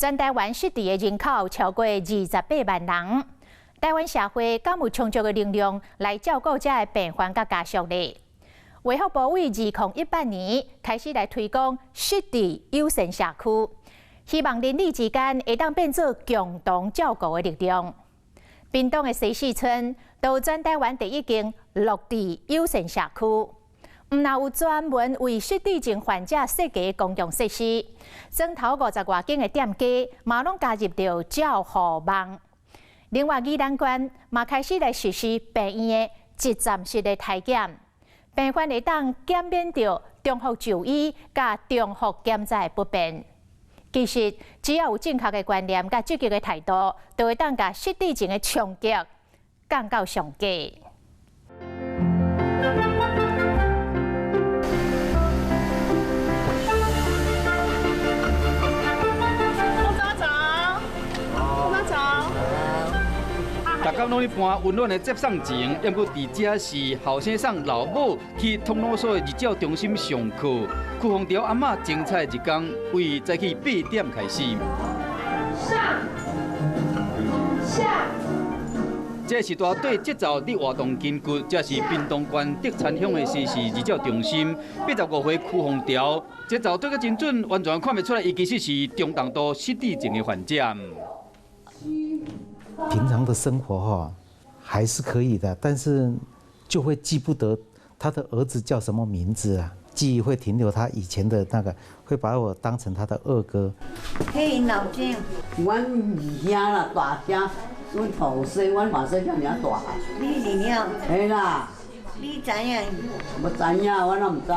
全台灣失智的人口超過28萬人。台灣社會敢有充足的能量來照顧遮的病患佮家屬呢？衛福部為2018年開始來推廣失智友善社區，希望鄰里之間會當變做共同照顧的力量。屏東的西勢村，都全台灣第一間樂智友善社區，毋但有專門為失智症患者設計公共設施，全頭50外間的店家嘛攏加入著照護網。另外，宜蘭縣嘛開始來實施病院的一站式的篩檢，病患會當減免著重複就醫佮重複檢查的不便。其實，只要有正確的觀念佮積極的態度，就會當共失智症的衝擊降到上低。早，早。逐工攏咧搬溫暖的接送情，猶閣佇遮是後生送老母去托老所的日照中心上課。區鳳橋阿嬤精彩一工，為早起8點開始。上下。這是大隊節奏佇活動筋骨，這是屏東縣德田鄉的西勢日照中心。85歲區鳳橋節奏對得真準，完全看袂出來，伊其實是中重度失智症的患者。平常的生活哈還是可以的，但是就會記不得他的兒子叫什麼名字啊，記憶會停留他以前的那個，會把我當成他的二哥。彼𪜶老丈，阮二兄啦，大兄，阮頭細，阮嘛細遮爾大。你二兄？嘿啦。你知影？無知影，我哪毋知。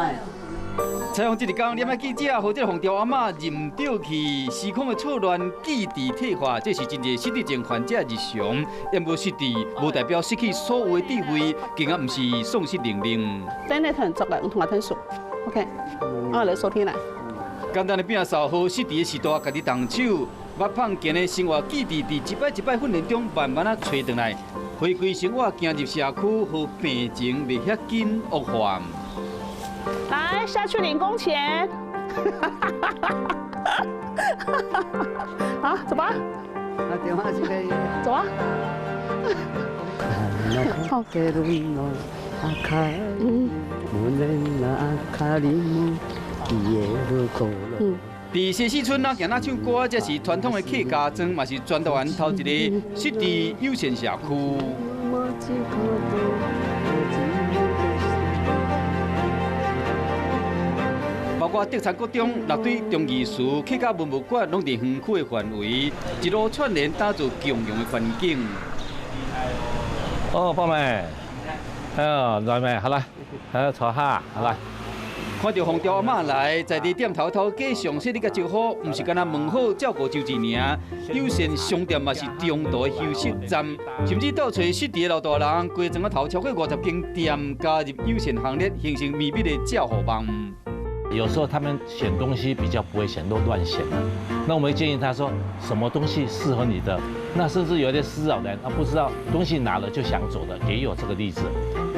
採訪這一工，連麥記者予這個鳳橋阿嬤認著去，時空的錯亂，記憶退化，這是真濟失智症患者日常。毋過失智，無代表失去所有的智慧，更加毋是喪失能力。等你騰作來，我同我聽數，OK，我來收聽來。簡單的摒掃，予失智的時代，家己動手，捌胖健的生活記憶，佇一擺一擺訓練中，慢慢仔揣轉來，回歸生活，行入社區，予病情袂遐緊惡化。來下去領工錢，好，走吧。走啊。好。嗯。佇西勢村，若行若唱歌，這是傳統的客家莊，嘛是全台灣頭一个失智友善社區。包括德田國中、六堆中義祠、客家文物館，攏佇園區的範圍，一路串聯打造共融的環境。哦，寶妹，哎，來妹，好來，來坐下，好來。看著鳳橋阿嬤來，在地店頭頭家上細你共招呼，毋是干焦問好照顧周至爾。友善商店嘛是中途的休息站，甚至到揣失智的老大人，規莊仔頭超過50間店加入友善行列，形成綿密的照護網。有時候他們選東西比較不會選，都亂選。那我們會建議他說，什麼東西適合你的？那甚至有些失老人，他不知道東西拿了就想走的，也有這個例子。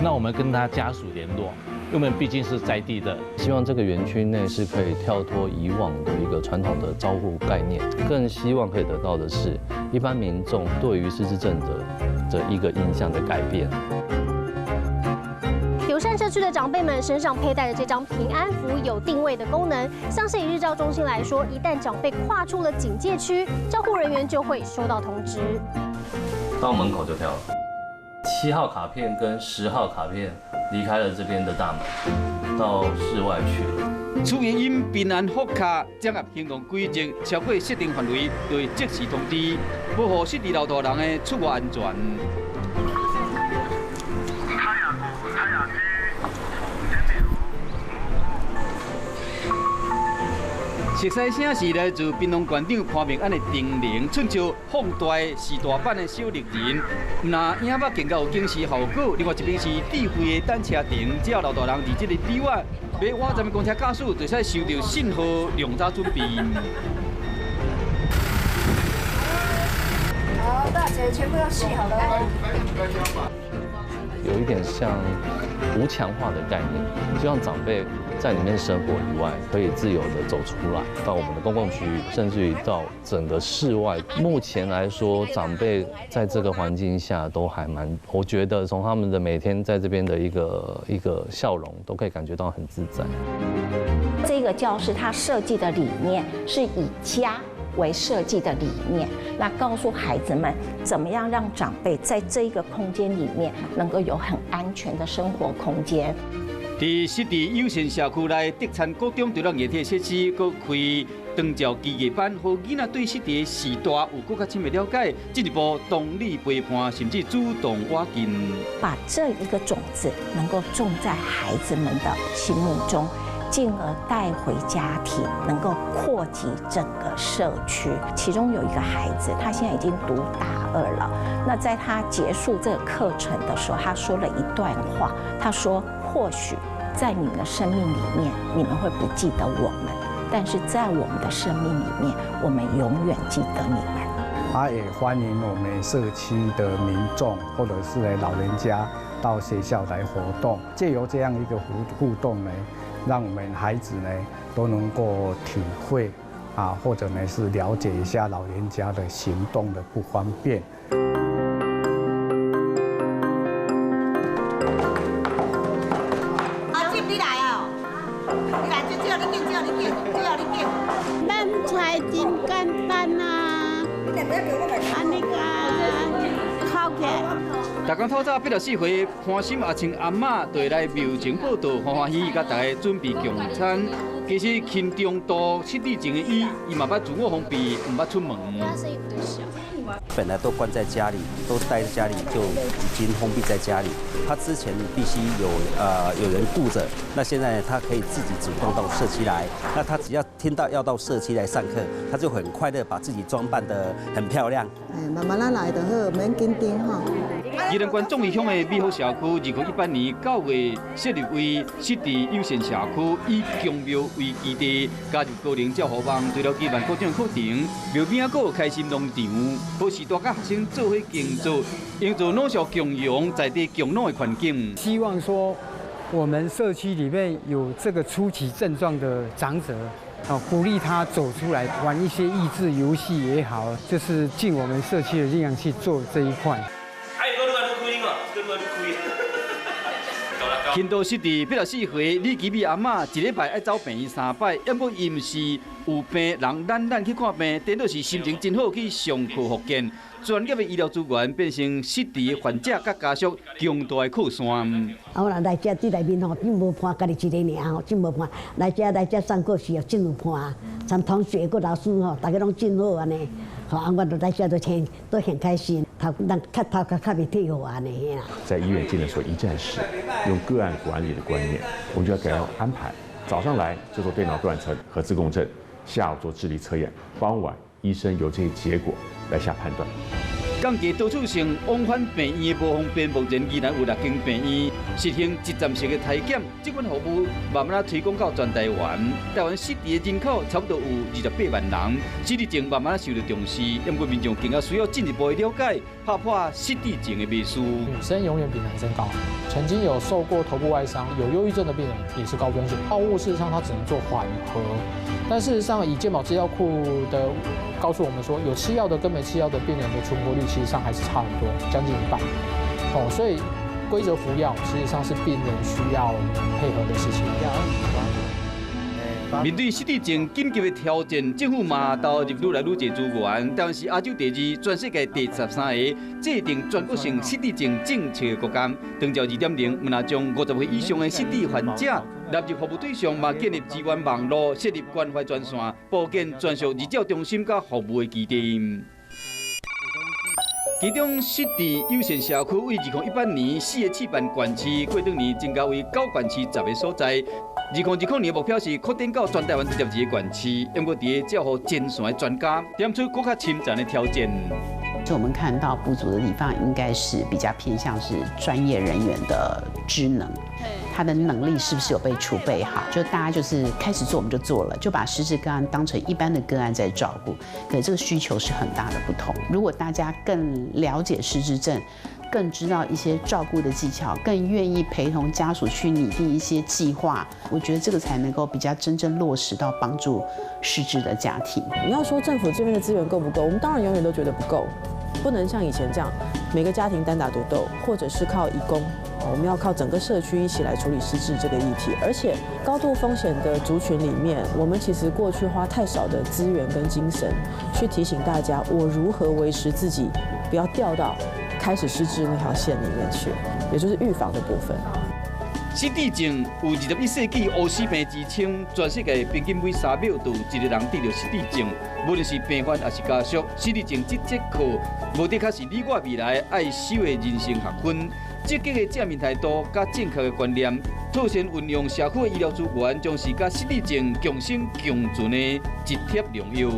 那我們跟他家屬聯絡，因為我們畢竟是在地的，希望這個園區內是可以跳脫以往的一個傳統的照護概念，更希望可以得到的是一般民眾對於失智症的一個印象的改變。友善社區的長輩們身上佩戴的這張平安符有定位的功能，像是以日照中心來說，一旦長輩跨出了警戒區，照護人員就會收到通知。到門口就跳了，7號卡片跟10號卡片離開了這邊的大門，到室外去了。出現因平安福卡整合行動軌跡超過設定範圍，就會即時通知，保護失智老大人的出外安全。熟悉聲是來自屏東縣長潘孟安的叮嚀，親像放大時大版的小綠人，毋但影目更加有警示效果。另外一邊是智慧的等車亭，只要老大人佇這个里外，欲倚站的公車駕駛，就會使收著信號，量早準備。好，大姐全部都繫好了。因有一點像無牆化的概念，希望長輩在裡面生活以外，可以自由的走出來，到我們的公共區域，甚至於到整個室外。目前來說，長輩在這個環境下都還蠻，我覺得從他們的每天在這邊的一個一個笑容，都可以感覺到很自在。這個教室它設計的理念是以家為設計的理念，那告訴孩子們怎麼樣讓長輩在這一個空間裡面能夠有很安全的生活空間。佇失智友善社區內，德燦國中除了硬體設施，閣開長照技藝班，予囡仔對失智的時代有閣較深的了解，進一步同理陪伴，甚至主動倚近，把這一個種子能夠種在孩子們的心目中，進而帶回家庭，能夠擴及整個社區。其中有一個孩子，他現在已經讀大二了。那在他結束這個課程的時候，他說了一段話，他說：或許在你們的生命裡面，你們會不記得我們，但是在我們的生命裡面，我們永遠記得你們。他也歡迎我們社區的民眾或者是老人家到學校來活動，借由這樣一個互動呢，讓我們孩子呢都能夠體會啊，或者呢是了解一下老人家的行動的不方便。阿金，你來哦！你來，這這你揀，這你揀，這你揀。咱菜真簡單啊！按呢個烤起。逐工透早84歲，潘心阿清阿嬤就會來廟前報到，歡歡喜喜佮大家準備共餐。其實輕中度失智症的伊，伊嘛捌自我封閉，毋捌出門。本來都關在家裡，都待在家裡，就已經封閉在家裡。他之前必須有人顧著，那現在他可以自己主動到社區來。那他只要聽到要到社區來上課，他就很快樂，把自己裝扮得很漂亮。慢慢仔來就好，免緊張吼。宜蘭縣忠義鄉的美好社區，2018年9月設立為失智友善社區，以宮廟為基地，加入高齡照護網，除了舉辦各種課程，廟邊仔閣有開心農場，予序大佮學生做伙耕作，營造老少共融、在地共樂的環境。希望說，我們社區裡面有這個初期症狀的長者，啊，鼓勵他走出來玩一些益智遊戲也好，就是盡我們社區的力量去做這一塊。輕度失智84歲李吉美阿嬤，一禮拜愛走病院3擺，不過伊毋是有病人懶懶去看病，顛倒是心情真好去上課復健。專業的醫療資源變成失智患者佮家屬強大的靠山。啊，我若來遮佇內面吼，真無伴，家己一个爾吼，真無伴。來遮來遮上課時哦，真有伴，參同學佮老師吼，大家攏真好按呢。吼，啊，我就來遮都很都很開心，頭人較頭殼較袂退予按呢。在醫院建立說一站式，用個案管理的觀念，我們就要給他安排，早上來就做電腦斷層和磁共振，下午做智力測驗，傍晚醫生由這些結果來下判斷。降低多處性往返病院的無方便，目前宜蘭有6間病院實行一站式的體檢，這款服務慢慢仔推廣到全台灣。台灣失智的人口差不多有28萬人，失智症慢慢受到重視，不過民眾更加需要進一步的了解，打破失智症的迷思。女生永遠比男生高。曾經有受過頭部外傷、有憂鬱症的病人也是高風險。藥物事實上它只能做緩和，但事實上以健保資料庫的告訴我們說，有吃藥的跟沒吃藥的病人的存活率其實上還是差很多，將近一半。哦，所以規則服藥實際上是病人需要配合的事情。面對失智症緊急的挑戰，政府嘛投入愈來愈濟資源。台灣是亞洲第2，全世界第13個制定全國性失智症政策的國家。長照2.0，毋但將50歲以上的失智患者納入服務對象，嘛建立資源網路，設立關懷專線，布建專屬日照中心佮服務的基地。其中失智友善社區為2018年4個試辦縣市，過兩年增加為9縣市10個所在。2020年目標是擴展到全台灣22個縣市，不過佇照護前線的專家點出閣較深層的挑戰。就我們看到不足的地方，應該是比較偏向是專業人員的職能，他的能力是不是有被儲備好？就大家就是開始做，我們就做了，就把失智個案當成一般的個案在照顧。可這個需求是很大的不同。如果大家更了解失智症更知道一些照顾的技巧，更愿意陪同家屬去擬定一些計劃。我覺得這個才能夠比較真正落實到幫助失智的家庭。你要說政府這邊的資源夠不夠？我們當然永遠都覺得不夠，不能像以前這樣每個家庭單打獨鬥，或者是靠義工。我們要靠整個社區一起來處理失智這個議題，而且高度風險的族群裡面，我們其實過去花太少的資源跟精神去提醒大家，我如何維持自己不要掉到開始失智那條線裡面去，也就是預防的部分。失智症有21世紀烏死病之稱，全世界平均每3秒就有一個人得著失智症。無論是病患抑是家屬，失智症這節課，無的確是你我未來愛修的人生學分。積極的正面態度佮正確的觀念，妥善運用社區的醫療資源，將是佮失智症共生共存的一帖良藥。